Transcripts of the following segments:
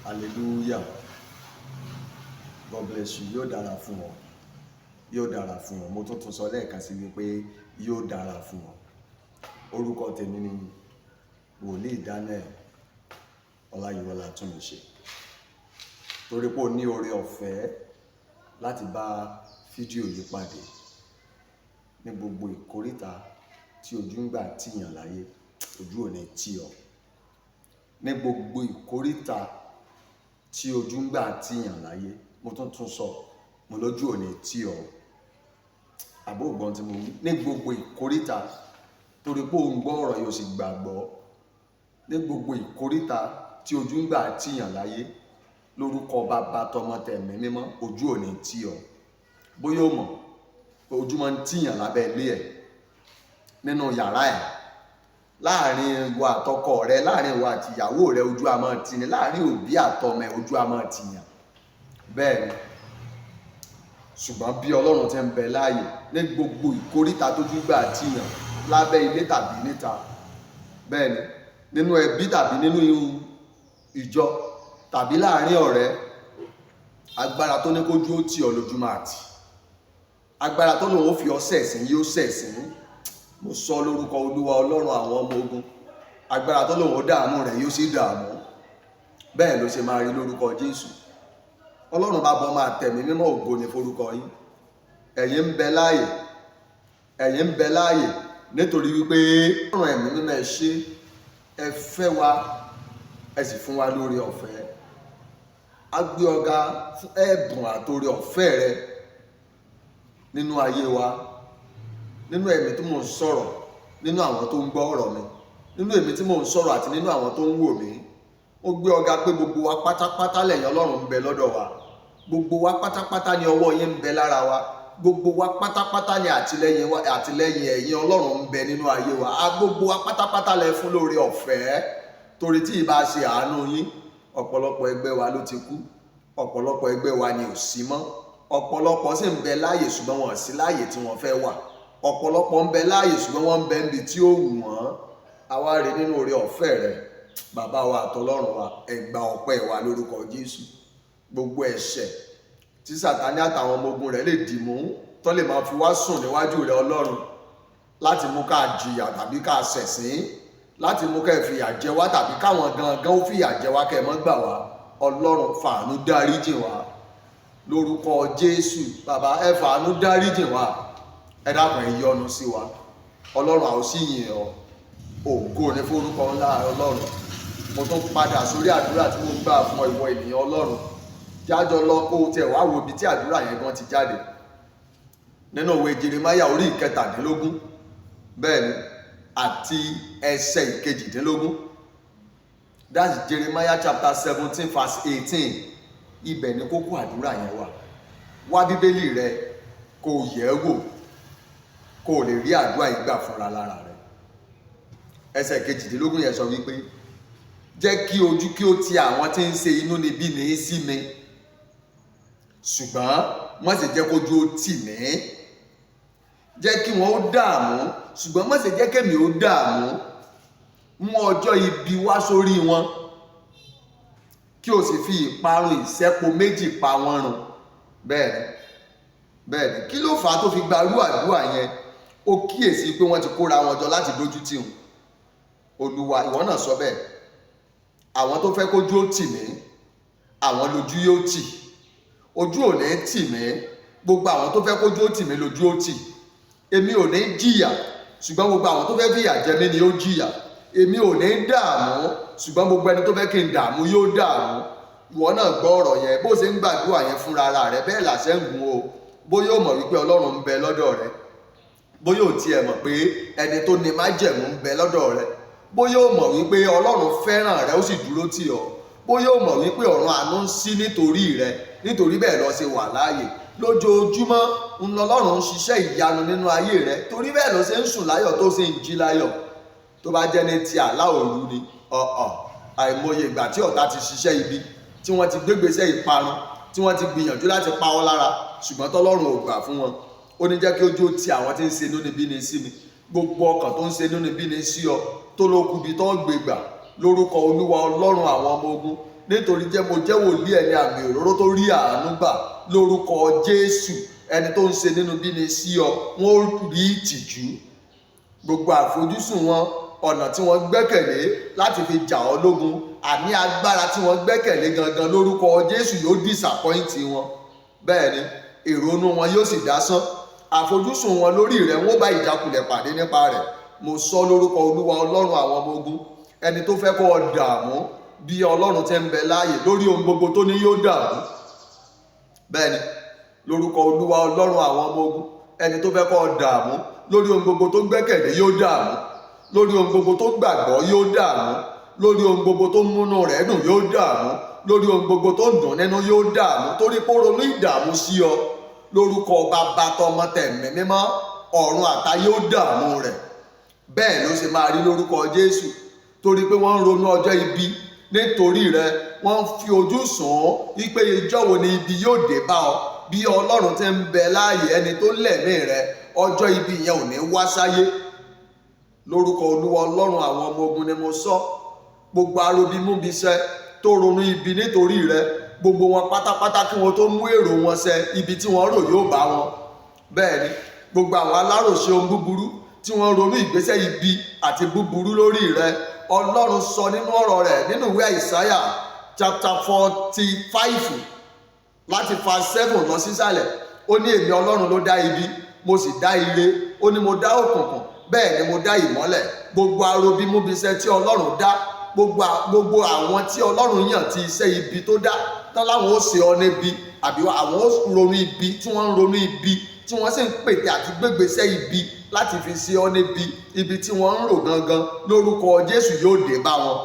Hallelujah. God bless you. Yóò dára fún ọ, yóò dára fún ọ. Mo tún tún sọ lẹ́ẹ̀kan sí wípé yóò dára fún ọ. Orúkọ tèmi ni Wòlíì Daniel Ọláyíwọlá Túnmíṣe. Torí pé o ní oore ọ̀fẹ́ láti bá fídíò yìí pàdé ní gbogbo ìkóríta tí ojú ń gbà tìyàn láyé, ojú ò ní tì ọ́. Ní gbogbo ìkóríta tí ojú ń gbà tìyàn láyé, mo tún tún sọ, mo lójú ò ní tì ọ́. Àbó ògbọ́n tí mo wí, ní gbogbo ìkóríta, torí pé o ń gbọ́ ọ̀rọ̀ yìí o sì gbàgbọ́, ní gbogbo ìkóríta tí ojú ń gbà tìyàn láyé, lórúkọ Bàbá, tọmọ, tẹ̀mí mímọ́, ojú ò ní tì ọ́. Bóyá o mọ̀, ojú máa ń tìyàn lábẹ́ ilé ẹ̀, nínú yàrá ẹ̀, láàrin ìwọ àtọkọ rẹ, láàrin ìwọ àti ìyàwó rẹ, ojú a máa tì ní, láàrin òbí àtọmọ ẹ, ojú a máa tìyàn. Bẹ́ẹ̀ ni. Ṣùgbọ́n bí Ọlọ́run ti ń bẹ láàyè, ní gbogbo ìkóríta tójú gbà tìyàn, lábẹ́ ilé tàbí níta, bẹ́ẹ̀ ni, nínú ẹbí tàbí nínú ìjọ tàbí láàrin ọ̀rẹ́, agbára tó ní kójú ó tì ọ́ lójú máa tì. Agbára tó lòun ó fi ọ́ ṣẹ̀sín yóò ṣẹ̀sín. Mo sọ lórúkọ Olúwa Ọlọ́run àwọn ọmọ ogun, agbára tó lòun ó dààmú rẹ̀ yóò sì dààmú. Bẹ́ẹ̀ ló ṣe máa rí lórúkọ Jésù. Ọlọ́run bá bọ́ máa tẹ̀mí mímọ́, ògo ní forúkọ yín. Ẹ̀yin ń bẹ láàyè, ẹ̀yin ń bẹ láàyè, nítorí wípé Ọlọ́run ẹ̀mí mímọ́, ẹ ṣé, ẹ fẹ́ wa, ẹ sì fún wa lórí ọ̀fẹ́. A gbé ọ̀gá fún ẹ̀bùn àtòrí ọ̀fẹ́ rẹ nínú ayé wa, nínú ẹ̀mí tí mò ń sọ̀rọ̀, nínú àwọn tó ń gbọ́ ọ̀rọ̀ mi, nínú èmi tí mò ń sọ̀rọ̀ àti nínú àwọn tó ń wò mí. Ó gbé ọ̀gá pé gbogbo wa pátápátá lẹ́yìn Ọlọ́run ń bẹ lọ́dọ̀ wa. Gbogbo wa pátápátá ni ọwọ́ yín ń bẹ lára wa. Gbogbo wa pátápátá ni àtìlẹ́yìn wa, àtìlẹ́yìn ẹ̀yin Ọlọ́run ń bẹ nínú ayé wa. A gbogbo wa pátápátá lẹ fún lórí ọ̀fẹ́, torí tí ìbá ṣe àánú yín, ọ̀pọ̀lọpọ̀ ẹgbẹ́ wa ló ti kú, ọ̀pọ̀lọpọ̀ ẹgbẹ́ wa ni ò sí mọ́, ọ̀pọ̀lọpọ̀ sì ń bẹ láàyè ṣùgbọ́n wọn ò sí láàyè tí wọ́n fẹ́ wà, ọ̀pọ̀lọpọ̀ ń bẹ láàyè ṣùgbọ́n wọ́n ń bẹ níbi tí ó wù wọ́n. Àwa rè nínú oore ọ̀fẹ́ rẹ, bàbá wa àtọlọ́run wa, ẹ gba ọpẹ́ wa lórúkọ Jésù. Gbogbo ẹ̀ṣẹ̀ tí Sàtánì àtàwọn ọmọ ogun rẹ̀ lè dì mú, tó lè máa fi wá sùn níwájú rẹ Ọlọ́run, láti mú ká jìyà tàbí ká ṣẹ̀sín, láti mú ká fìyà jẹ wá tàbí káwọn gangan ó fìyà jẹ wá kẹ́ ẹ mọ́ gbà wá, Ọlọ́run, fàánú dáríjì wá lórúkọ Jésù. Bàbá, ẹ fàánú dáríjì wá, ẹ dákun, ẹ yọ́nú sí wa. Ọlọ́run, àwọn sì yìn ọ́. Ògo ní forúkọ ńlá Ọlọ́run. Mo tún padà sórí àdúrà tí mo gbà fún ìwọ ènìyàn Ọlọ́run. Jájọ lọ kó o tiẹ̀ wá wo ibi tí àdúrà yẹn gan ti jáde nínú ìwé Jeremáyà orí 17, bẹ́ẹ̀ ni, àti ẹsẹ̀ 18. That's Jeremiah chapter 17 verse 18. Ibẹ̀ ni kókó àdúrà yẹn wà. Wá Bíbélì rẹ kó o yẹ̀ ẹ́ wò, kó o lè rí àdúrà yìí gbà fúnra lára rẹ. Ẹsẹ̀ 18 yẹn sọ wípé, "Jẹ́ kí ojú kí ó ti àwọn tí ń ṣe inúnibíni sí mi, ṣùgbọ́n má ṣe jẹ́ kójú ó tì mí. Jẹ́ kí wọ́n ó dààmú, ṣùgbọ́n má ṣe jẹ́ kémi ó dààmú. Mú ọjọ́ ibi wá sórí wọn, kí o sì fi ìparun ìṣẹ́po méjì pa wọ́n run." Bẹ́ẹ̀ ni, bẹ́ẹ̀ ni. Kí ló fà á tó fi gba irú àdúrà yẹn? Ó kíyèsí pé wọ́n ti kóra wọn jọ láti dójú tì wọ́n. Olúwa, ìwọ náà sọ bẹ́ẹ̀, àwọn tó fẹ́ kójú ó tì mí, àwọn lójú yóò tì. Ojú ò ní tì mí. Gbogbo àwọn tó fẹ́ kójú ó tì mí, lójú ó tì. Èmi ò ní jìyà, ṣùgbọ́n gbogbo àwọn tó fẹ́ fìyà jẹ mí ni ó jìyà. Èmi ò ní dààmú, ṣùgbọ́n gbogbo ẹni tó fẹ́ kí n dààmú yóò dààmú. Ìwọ náà gbọ́ ọ̀rọ̀ yẹn. Bó ṣe ń gbàdúrà yẹn fúnra ara rẹ, bẹ́ẹ̀ làṣẹ ń gùn o. Bóyá o mọ̀ wípé Ọlọ́run ń bẹ lọ́dọ̀ rẹ, bóyá o tiẹ̀ mọ̀ pé ẹni tó ní májẹ̀mú ń bẹ lọ́dọ̀ rẹ, bóyá o mọ̀ wípé Ọlọ́run fẹ́ràn rẹ, ó sì dúró tì ọ́, bóyá o mọ̀ wípé ọ̀run àánú ń ṣí nítorí rẹ, nítorí bẹ́ẹ̀ lọ ṣe wà láàyè. Lójoojúmọ́ ń lọ Ọlọ́run ń ṣiṣẹ́ ìyanu nínú ayé rẹ, torí bẹ́ẹ̀ lọ ṣe ń sùn láyọ̀ tó ṣe ń jí láyọ̀. Tó bá jẹ́ ní ti àlá òru ni ọ̀ọ̀, àìmọye ìgbà tí ọ̀tá ti ṣiṣẹ́ ibi, tí wọ́n ti gbégbèsè ìparun, tí wọ́n ti gbìyànjú láti pa ọ́ lára, ṣùgbọ́n tọ́lọ́run ò gbà fún wọn. Ó ní, "Jẹ́ kí ojú ó ti àwọn tí ń ṣe inúnibíni sí mi." Gbogbo ọkàn tó ń ṣe inúnibíni sí ọ, tó ló kú ibi tó ń gbé gbà, lórúkọ Olúwa Ọlọ́run àwọn ọmọ ogun. Nítorí jẹ́ mo jẹ́ wòlíì ẹni àmì òróró tó rí àánú gbà lórúkọ Jésù. Ẹni tó ń ṣe nínú bí ni sí ọ, wọ́n ó rí ìtìjú. Gbogbo àfojúsùn wọn, ọ̀nà tí wọ́n gbẹ́kẹ̀lé láti fi jà ọ́ lógun, àní agbára tí wọ́n gbẹ́kẹ̀lé gangan, lórúkọ Jésù yóò disappoint wọn. Bẹ́ẹ̀ ni, èrò inú wọn yóò sì dásán. Àfojúsùn wọn lórí rẹ̀, wọ́n bá ìjákulẹ̀ pàdé nípa rẹ̀. Mo sọ lórúkọ Olúwa Ọlọ́run àwọn ọmọ ogun, ẹni tó fẹ́ kó ọ dààmú, bí Ọlọ́run ti ń bẹ láàyè, lórí ohun gbogbo tó ní yóò dààmú. Bẹ́ẹ̀ ni, lórúkọ Olúwa Ọlọ́run àwọn ọmọ ogun, ẹni tó fẹ́ kó ọ dààmú, lórí ohun gbogbo tó gbẹ́kẹ̀lé yóò dààmú, lórí ohun gbogbo tó gbàgbọ́ yóò dààmú, lórí ohun gbogbo tó múnú rẹ̀ dùn yóò dààmú, lórí ohun gbogbo tó dùn nínú yóò dààmú, torí pé ó ronú ìdààmú sí ọ. Lórúkọ Bàbá, tọmọ, tẹ̀mí mímọ́, ọ̀run àtayé ó dààmú rẹ̀. Bẹ́ẹ̀ ló ṣe máa rí lórúkọ Jésù. Torí pé wọ́n ń ronú ọjọ́ ibi nítorí rẹ, wọ́n ń fi ojú sùn ún wípé ìjọ́ wo ni ibi yóò dé bá ọ. Bí Ọlọ́run ti ń bẹ láàyè, ẹni tó lẹ̀mí rẹ, ọjọ́ ibi yẹn ò ní wá sáyé. Lórúkọ Olúwa Ọlọ́run àwọn ọmọ ogun ni mo sọ, gbogbo arobimúbiṣẹ́ tó ronú ibi nítorí rẹ, gbogbo wọn pátápátá, kí wọn tó mú èrò wọn ṣẹ, ibi tí wọ́n rò yóò bá wọn. Bẹ́ẹ̀ ni, gbogbo àwọn aláròṣe ohun búburú tí wọ́n ronú ìgbésẹ̀ ibi àti búburú lórí rẹ, Ọlọ́run sọ nínú ọ̀rọ̀ rẹ̀ nínú ìwé Àìsáyà chapter 45, láti verse 7 lọ sísàlẹ̀, ó ní, "Èmi Ọlọ́run ló dá ibi, mo sì dá ire." Ó ní, "Mo dá òkùnkùn, bẹ́ẹ̀ ni mo dá ìmọ́lẹ̀." Gbogbo arobimúbiṣẹ́ tí Ọlọ́run dá, gbogbo àwọn tí Ọlọ́run yàn ti iṣẹ́ ibi tó dá tán, láwọn ó ṣe ọ níbi, àbí àwọn ó ronú ibi, tí wọ́n ń ronú ibi, tí wọ́n sì ń pètè àti gbégbèsè ibi láti fi ṣe ọ níbi, ibi tí wọ́n ń rò gangan, lórúkọ Jésù yóò dé bá wọn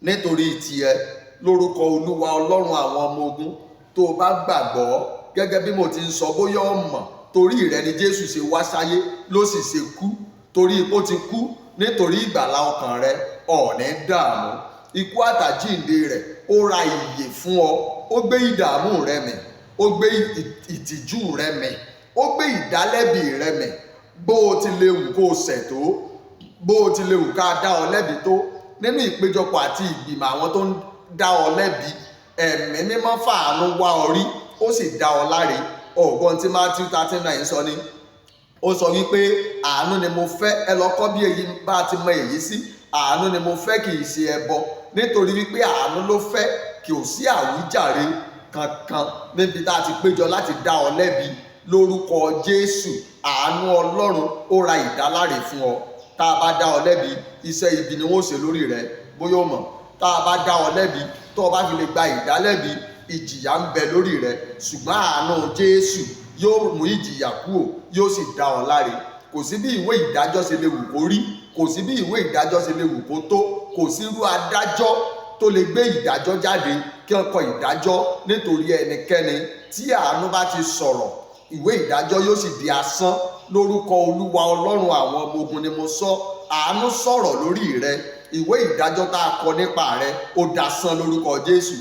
nítorí tiẹ̀. Lórúkọ Olúwa Ọlọ́run àwọn ọmọ ogun, tó o bá gbàgbọ́ gẹ́gẹ́ bí mo ti ń sọ, bóyá o mọ̀, torí rẹ ni Jésù ṣe wá sáyé, ló sì ṣe kú. Torí ó ti kú nítorí ìgbàlá ọkàn rẹ, ò ní dààmú. Ikú àtàjíǹde rẹ̀, ó ra ìyè fún ọ. Ó gbé ìdààmú rẹ mì, ó gbé ìtìjú rẹ mì, ó gbé ìdálẹ́bi rẹ mì. Bó o ti lè wù kó o ṣẹ̀ tó, bó o ti lè wù ká dá ọ lẹ́bi tó nínú ìpéjọpọ̀ àti ìgbìmọ̀ àwọn tó ń dá ọ lẹ́bi, Ẹ̀mí Mímọ́ fàánú wá ọ rí, ó sì dá ọ láre. Ọ̀gbọ́n tí Matthew 13:9 sọ ni, ó sọ wípé, "Àánú ni mo fẹ́." Ẹ lọ kọ́ bí èyí bá a ti mọ èyí sí. "Àánú ni mo fẹ́, kì í ṣe ẹbọ." Nítorí wípé àánú ló fẹ́, kì ò sí àwíjàre kankan níbi tá a ti péjọ láti dá ọ lẹ́bi. Lórúkọ Jésù, àánú Ọlọ́run ó ra ìdáláre fún ọ. Tá a bá dá ọ lẹ́bi, iṣẹ́ ibi ni wọ́n ṣe lórí rẹ, bóyá o mọ̀. Tá a bá dá ọ lẹ́bi, tó o bá fi lè gba ìdálẹ́bi, ìjìyà ń bẹ lórí rẹ, ṣùgbọ́n àánú Jésù yóò mú ìjìyà kúrò, yóò sì dá ọ láre. Kò sí bí ìwé ìdájọ́ ṣe lè wù kó rí, kò sí bí ìwé ìdájọ́ ṣe lè wù kó tó, kò sí irú adájọ́ tó lè gbé ìdájọ́ jáde kí wọ́n kọ ìdájọ́ nítorí ẹnikẹ́ni, tí àánú bá ti sọ̀rọ̀, ìwé ìdájọ́ yóò sì di asán. Lórúkọ Olúwa Ọlọ́run àwọn ọmọ ogun ni mo sọ, àánú sọ̀rọ̀ lórí rẹ, ìwé ìdájọ́ tá a kọ nípa rẹ, ó dasán lórúkọ Jésù.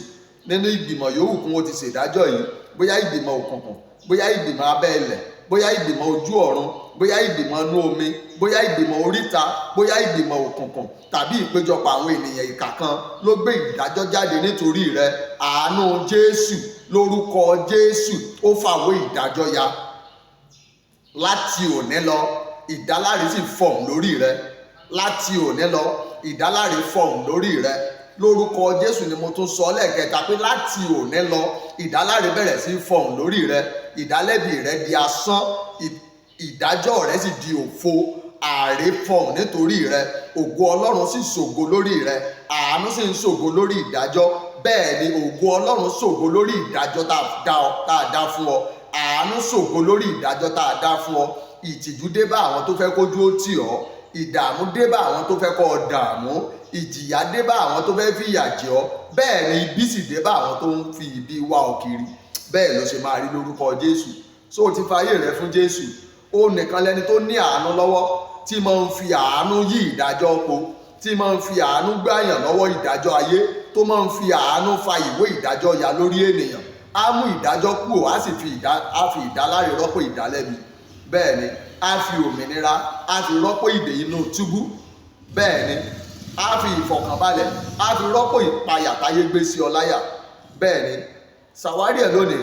Nínú ìgbìmọ̀ yòówù kí wọ́n ti ṣèdájọ́ yìí, bóyá ìgbìmọ̀ òkùnkùn, bóyá ìgbìmọ̀ abẹ́ ilẹ̀, bóyá ìgbìmọ̀ ojú ọ̀run, bóyá ìgbìmọ̀ inú omi, bóyá ìgbìmọ̀ oríta, bóyá ìgbìmọ̀ òkùnkùn, tàbí ìpéjọpọ̀ àwọn ènìyàn ìkà kan ló gbé ìdájọ́ jáde nítorí rẹ, àánú Jésù, lórúkọ Jésù, ó fàwé ìdájọ́ ya láti òní lọ. Ìdáláre sì fọ̀hún lórí rẹ láti òní lọ. Ìdáláre fọ̀hún lórí rẹ. Lórúkọ Jésù ni mo tún sọ lẹ́ẹ̀kẹta pé láti òní lọ, ìdáláre bẹ̀rẹ̀ sí fọ̀hún lórí rẹ. Ìdálẹ́bi rẹ di asán, ìdájọ́ rẹ sì di òfo. Ààrẹ fọ̀hún nítorí rẹ, ògo Ọlọ́run sì ṣògo lórí rẹ. Àánú sì ń ṣògo lórí ìdájọ́. Bẹ́ẹ̀ ni, ògo Ọlọ́run ṣògo lórí ìdájọ́ tá a dá fún ọ. Àánú ṣògo lórí ìdájọ́ tá a dá fún ọ. Ìtìjú dé bá àwọn tó fẹ́ kójú ó tì ọ́, ìdààmú dé bá àwọn tó fẹ́ kó ọ dààmú, ìjìyà dé bá àwọn tó fẹ́ fìyà jẹ ọ́, bẹ́ẹ̀ ni ibi sì dé bá àwọn tó ń fi ibi wá ọ kiri. Bẹ́ẹ̀ ló ṣe máa rí lórúkọ Jésù. So o ti fayé rẹ fún Jésù? Ó nìkan lẹni tó ní àánú lọ́wọ́, tí máa ń fi àánú yí ìdájọ́ po, tí máa ń fi àánú gbàyàn lọ́wọ́ ìdájọ́ ayé, tó máa ń fi àánú fa ìwé ìdájọ́ ya lórí ènìyàn. Á mú ìdájọ́ kúrò, á sì fi ìdáláre rọ́pò ìdálẹ́bi. Bẹ́ẹ̀ ni, á fi òmìnira, á fi rọ́pò ìdè inú túbú. Bẹ́ẹ̀ ni. Á fi ìfọ̀kànbalẹ̀, á fi rọ́pò ìpayà táyé gbé sí ọ láyà. Bẹ́ẹ̀ ni, ṣàwárí ẹ̀ lónìí,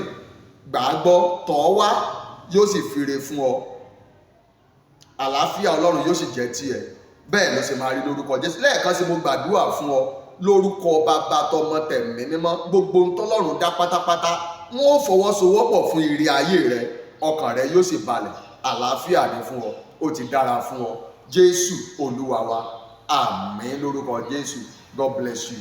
gbà á gbọ́, tọ̀ ọ́ wá, yóò sì fire fún ọ. Àlàáfíà Ọlọ́run yóò sì jẹ́ tiẹ̀. Bẹ́ẹ̀ ló ṣe máa rí lórúkọ Jésù. Lẹ́ẹ̀kan sí, mo gbàdúrà fún ọ lórúkọ Bàbá, Tọmọ, Tẹ̀mí Mímọ́. Gbogbo ohun tọ́lọ́run dá pátápátá, wọn ó fọwọ́sowọ́pọ̀ fún ire ayé rẹ. Ọkàn rẹ yóò sì balẹ̀. Àlàáfíà ní fún ọ. Ó ti dára fún ọ. Jésù Olúwa wa, àmín lórúkọ Jésù. God bless you.